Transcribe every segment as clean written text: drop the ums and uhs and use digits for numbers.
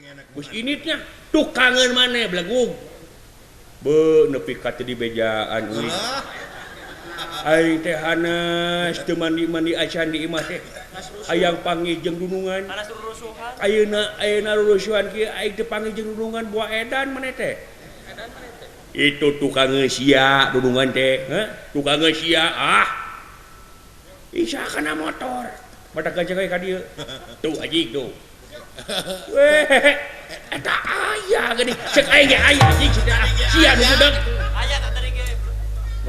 Geus initnya tukangeun maneh belegug. Beuh nepi ka teu dibejaan euy. Aing teh hanas teu mandi-mandi acan di imah teh. Hayang panggih jeung dunungan. Ayeuna ayeuna rurusuhan kieu aing teu panggih jeung dunungan buah edan maneh teh. Itu tukangeun sia dunungan teh, heuh? Tukangeun sia ah. Isa kana motor. Mata gajah ka dieu. Tuh anjing tuh. Weh, eta aya geuning. Cek aing ge aya anjing sia nu budak. Aya tah tadi ge.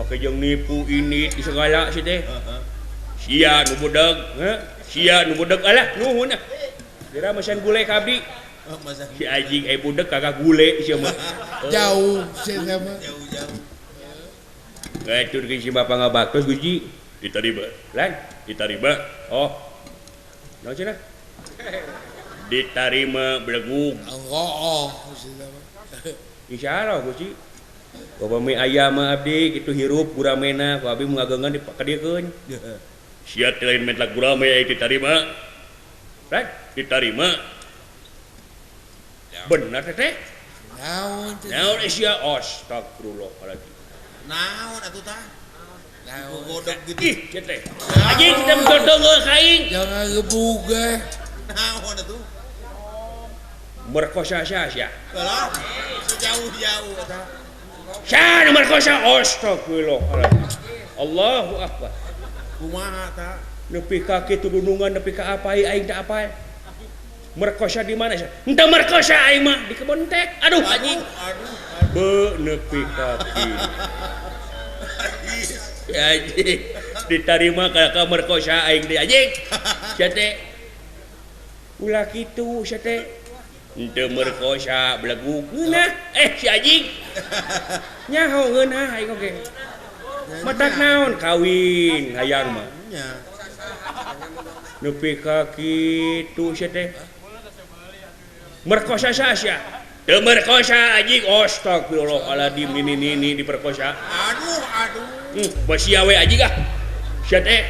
Make jeung nipu ini di segala si teh. Sia nu budak, heuh? Sia nu budak alah nuhun ah. Dira mesan gule ka abdi. Si anjing eh budak kagak gule sia mah. Jauh sia mah. Jauh-jauh. Ngatur ke si bapak ngabaktos Gusti. Diterima. Lan, diterima. Oh. Naon cenah? Diterima belegug. Oh, insyaallah Gusti. Upami aya mah abdi kitu hirup guramena ku abdi ngagengan dipakadiekeun. Sia teh lain minta gurame aya diterima. Lan, diterima. Bener teh? Naon teh? Naon sia astagfirullahaladzim. Naon atuh tah? Godok gitu. Ih, sia teh. Anjing kita godong ka aing. Jangan gebug eh. Naon atuh? Merkosa sia sia. Lah, sejauh-jauh eta. Sia nu merkosa astagfirullahaladzim. Allahu akbar. Kumaha tah? Nepi ka kitu dunungan nepi ka apai aing teh apai. Merkosa di mana sia? Henteu merkosa aing mah di kebon tek. Aduh anjing. Aduh. Be nepi ka kitu. Anjing ditarima ka merkosa aing teh anjing. Sia teh ulah kitu sia teh. Henteu merkosa belegug ngeunah eh si anjing. Nyaho ngeunah aing oge. Matak naon kawin hayang mah. Nya. Nepi ka kitu sia teh. Merkosa sia. Teu merkosa anjing astagfirullahaladzim nini-nini diperkosa. Aduh aduh. Basia we anjing ah. Sia teh.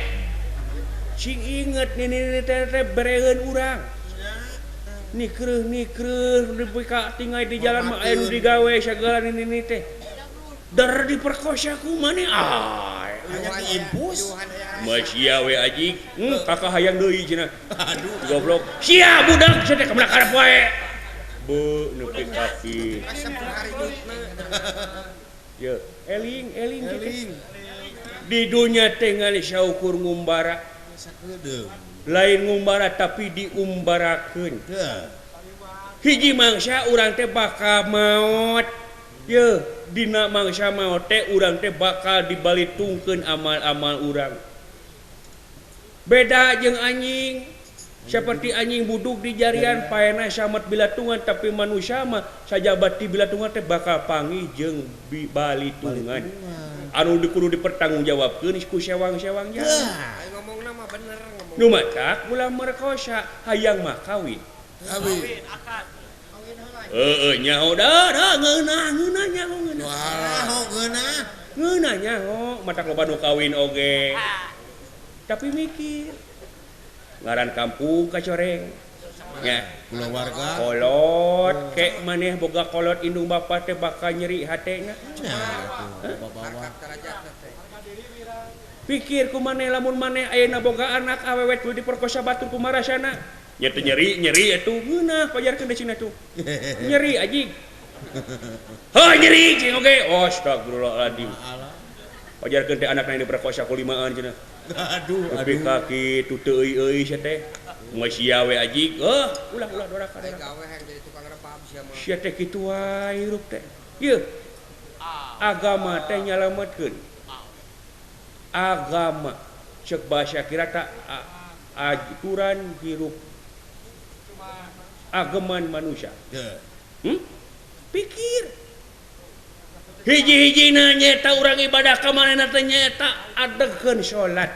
Sing inget nini-nini teh bereun urang. Nikreuh-nikreuh nepi ka tinggal di jalan mah aya nu digawe sagala nini-nini teh. Dar diperkosa ku maneh ah. Hanya diimpus. Masia we anjing. Kakak hayang deui cenah. Aduh goblok. Sia budak sia teh ka mana karep wae. Beuh nepi ka kitu. Ye, eling eling kitu. Di dunya teh ngali saukur ngumbara. Lain ngumbara tapi diumbarakeun. Hiji mangsa urang teh bakal maot. Ye, dina mangsa maot teh urang teh bakal dibalitungkeun amal-amal urang. Beda jeung anjing. Seperti anjing buduk di jarian paena samet bilatungan tapi manusia mah sajabati bilatungan teh bakal panggih jeung balitungan. Anu kudu dipertanggungjawabkeun ku sewang-sewang jalan. Ngomongna mah bener ngomong. Nu matak ulah merkosa hayang mah kawin. Kawin. Heeh nyaho da da ngeunah ngeunah nyaho ngeunah. Nyaho ngeunah. Ngeunah nyaho matak loba nu kawin oge. Tapi mikir ngaran kampung kacoreng nya kulawarga kolot kek maneh boga kolot indung bapa teh bakal nyeri hatena. Pikir ku maneh lamun maneh ayeuna boga anak awewe tuluy diperkosa batur kumaha rasana nya teh nyeri nyeri atuh ngeunah pajarkeun di sina tuh nyeri anjing. Heuh nyeri cing oge astagfirullahaladzim. Pajarkeun teh anakna diperkosa ku limaan cenah. Aduh, aduh. Nepi ka kitu teu euy-euy sia teh. Geus sia we anjing. Heuh, ulah ulah doraka. Gawe hayang jadi tukang rebab sia mah. Sia teh kitu wae hirup teh. Yeuh. Agama teh nyalametkeun. Agama ceuk bahasa kira ta aturan hirup ageman manusia. Pikir. Hiji-hijina nyaeta urang ibadah ka manehna teh nyaeta adegkeun salat.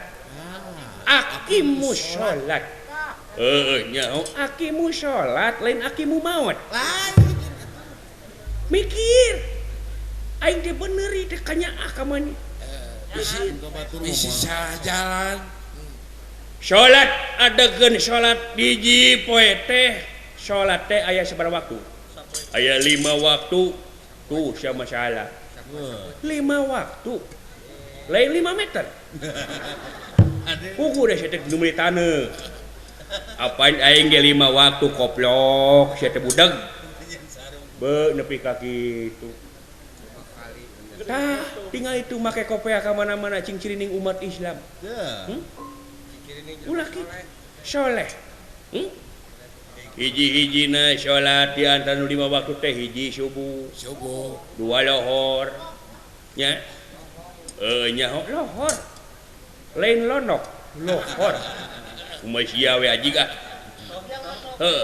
Aqimus salat. Heueuh nyaho aqimus salat lain aqimu maot. Mikir. Aing teh bener ieu teh kanyaah ka maneh. Bisi salah jalan. Salat adegkeun salat hiji poe teh Salat teh aya sabaraha waktu? Aya 5 waktu. Tuh sia masalah. 5 waktu. Lain 5 meter. Kuku deh sia teh nu meuli taneuh. Apaan aing ge 5 waktu koplok sia teh budeg. Be nepi ka kitu. Tah, tinggal itu make kopea ka mana-mana cing cirining umat Islam. Ulah kitu. Soleh. Hiji-hijina salat di antara 5 waktu teh hiji subuh, subuh, 2 lohor. Nya. Nya lohor. Lain lonok, lohor. Kumaha sia we aji ah. Heuh.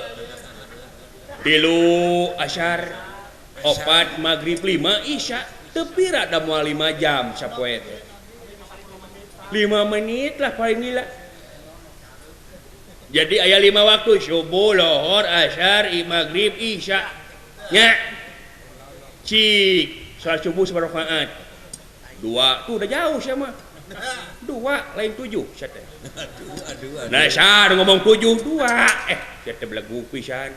3 asar, 4 maghrib, 5 isya. Teu pira da moal 5 jam sapoe teh. 5 menit lah paling lila. Jadi aya 5 waktu subuh, lohor, asar, maghrib, isya. Nya. Cik, salat subuh sabaraha rakaat? 2. Tuh udah jauh sia mah. 2 lain 7 sia teh. Nah, sar ngomong 7 2. Sia teh belegu pisan.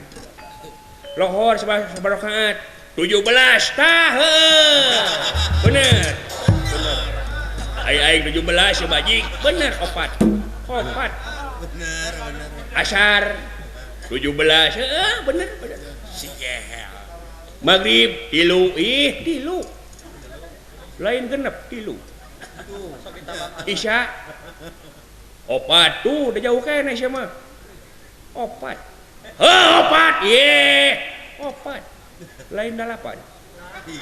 Lohor sabaraha rakaat? 17 tah. Bener. Bener. Aing 17 ya bajik. Bener 4. 4. Bener, bener. Asar 17. Heeh, bener, bener. Si jehel. Maghrib 3, ih 3. Lain genep 3. Isya 4 tuh udah jauh kene sia mah. 4. Heuh 4. Ye. 4. Lain 8.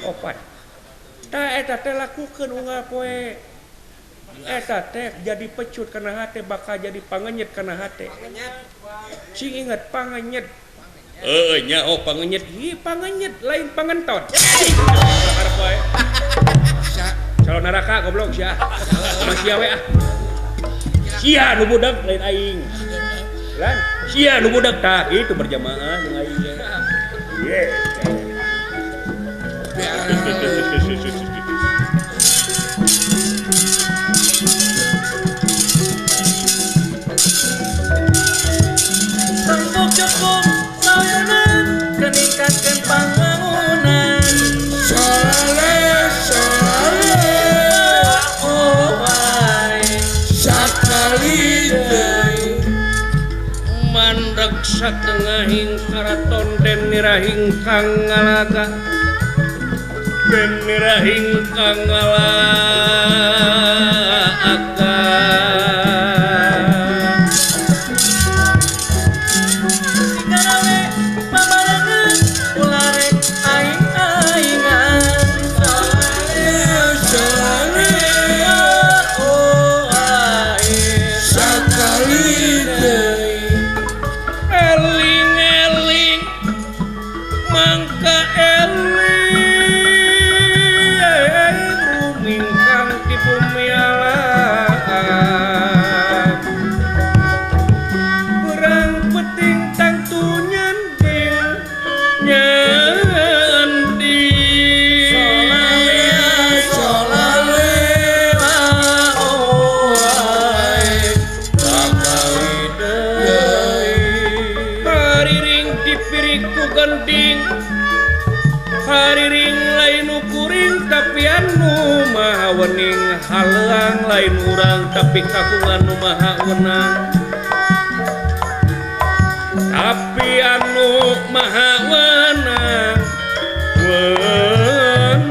4. Tah eta teh lakukeun unggal poe. Eta teh jadi pecut kana hate bakal jadi pangenyet kana hate. Sing inget pangenyet. Heuh nya oh pangenyet. Ih pangenyet lain pangentot. Calon neraka goblok sia. Sama sia we ah. Sia nu budak lain aing. Lan sia nu budak tah itu berjamaah jeung aing. Ye. Rembuk cukup saweuna keningkatkeun pangbangunan. Soleh soleh oh wae sakali deui mandeg satengahing karaton den nirahing kang ngalaga den nirahing kang ngalaga. Sikarawe pabarengan ularek aing-aingan. Soleh soleh oh wae sakali deui eling-eling mangka eling rumingkang di bumi alam perang peting tangtu nyanding nyanding soleh soleh oh wae sakali deui hariring dipiriku gending hariring lain ukuring tapi anu maha wening haleang lain urang tapi kagungan nu maha wenang tapi anu maha wenang wenang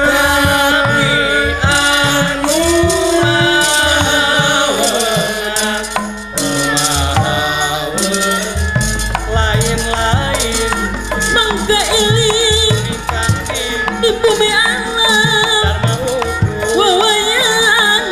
tapi anu maha wenang maha wenang lain-lain mangga eling di bumi alam wawayangan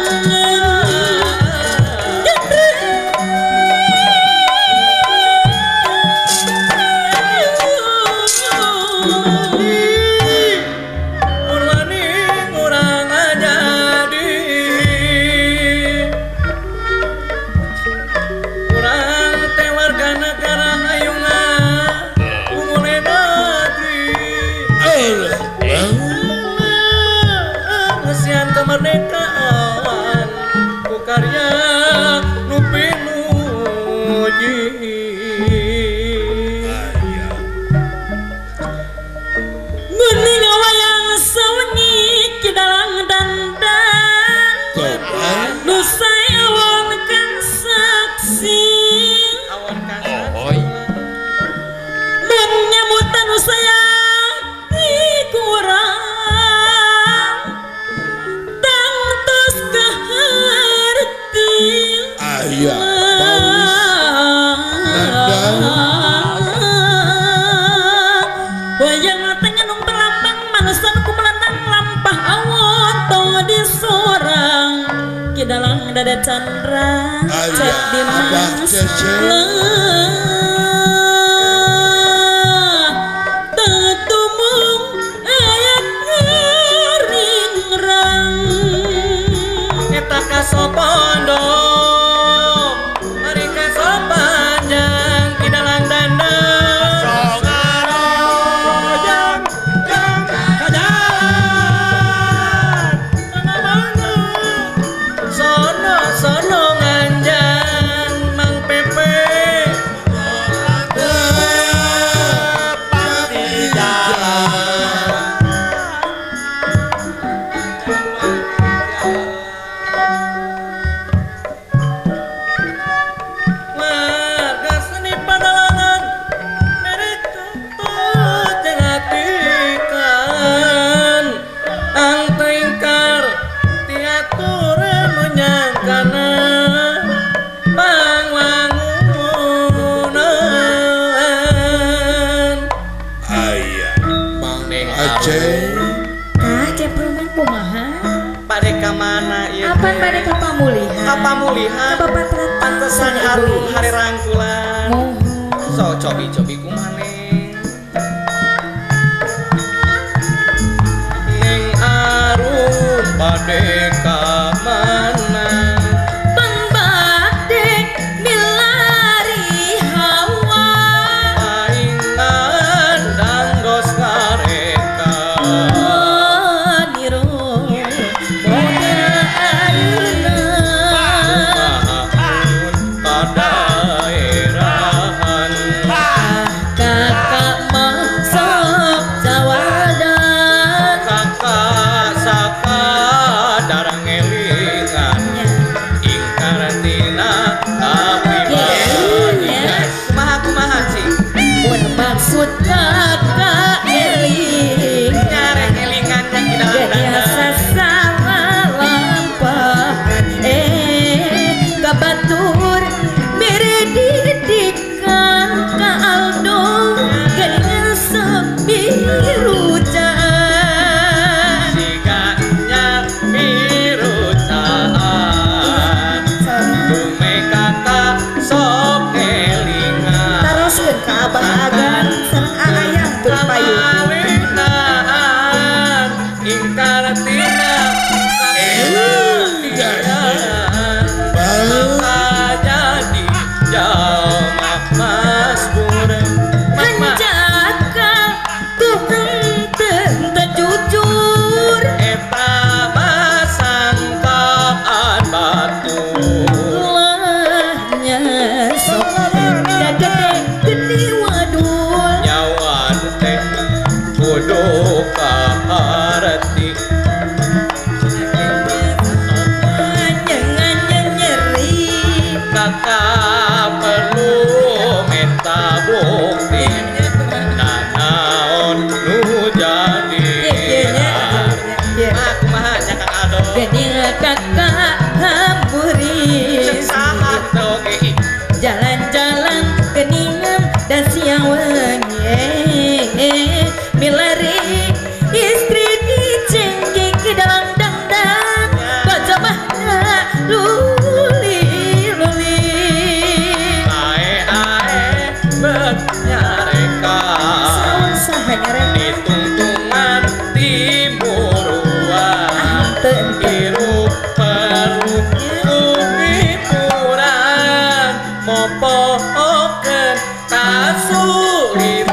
Kang Dada Chandra, Cek Dimas, Tetumung ayat ngeringrang. Eta kasopondo, mari kasopanjang kidalang dandang. Songarojang jang kajalan. Mana-mana sono sono nganjang Mang Pepe. Tepat di jalan. Warga seni padalangan merek tutut jeung atikan ang teingkar tiatureun nu nyangkana pangwangunan. Aya Mang Neng Aceh. Tah Cep Rumen kumaha? Bade ka mana ieu? Apan bade ka pamulihan? Ka pamulihan. Ka Bapak Tratang. Pantesan harum hari rangkulan. Mohon. So cobi-cobi kumaha Neng? Neng Arum bade ka mana? Pembade milari hawa. Aing ngandang dos ngareka. Niro model ayeuna. Kumaha kadaerahan. Kakak mah sok jawadan. Kakak sakadar ngelingan. Ingkar tina kapribadian. Kumaha kumaha cing? Mun maksud kakak eling. Nyarek ngelingan yang tidak Biasa salah lampah kabatur mere didikan ka Aldo geuningan sebirucaan. Siganya mirucaan. Dume kakak sok ngelingan. Taroskeun ka Abah Agan sareng Aayang teu payu. Kamalinaan ingkar tina kapribadian. Maka jadi jalma masbur. Hanjaka tuh henteu teu jujur. Eta basangkaan batur. Ulahnya sok da gede gede wadul. Nyawan teh kudu kaharti. Nyengan nyeri. Kakak perlu minta bukti. Nanaon nu jadi. Kumaha nya Kang Ado. Geuning kakak hamburis. Saha teh oge. Jalan-jalan geningan dan siang wengi milari istri dicengking ke dalam dangdang bajamahna luli luli. Ae ae bet nyareka. Saun saha nyareka? Ditungtungan timuruan. Teu ente. Hirup perlu hiburan. Mopohokeun kasulitan.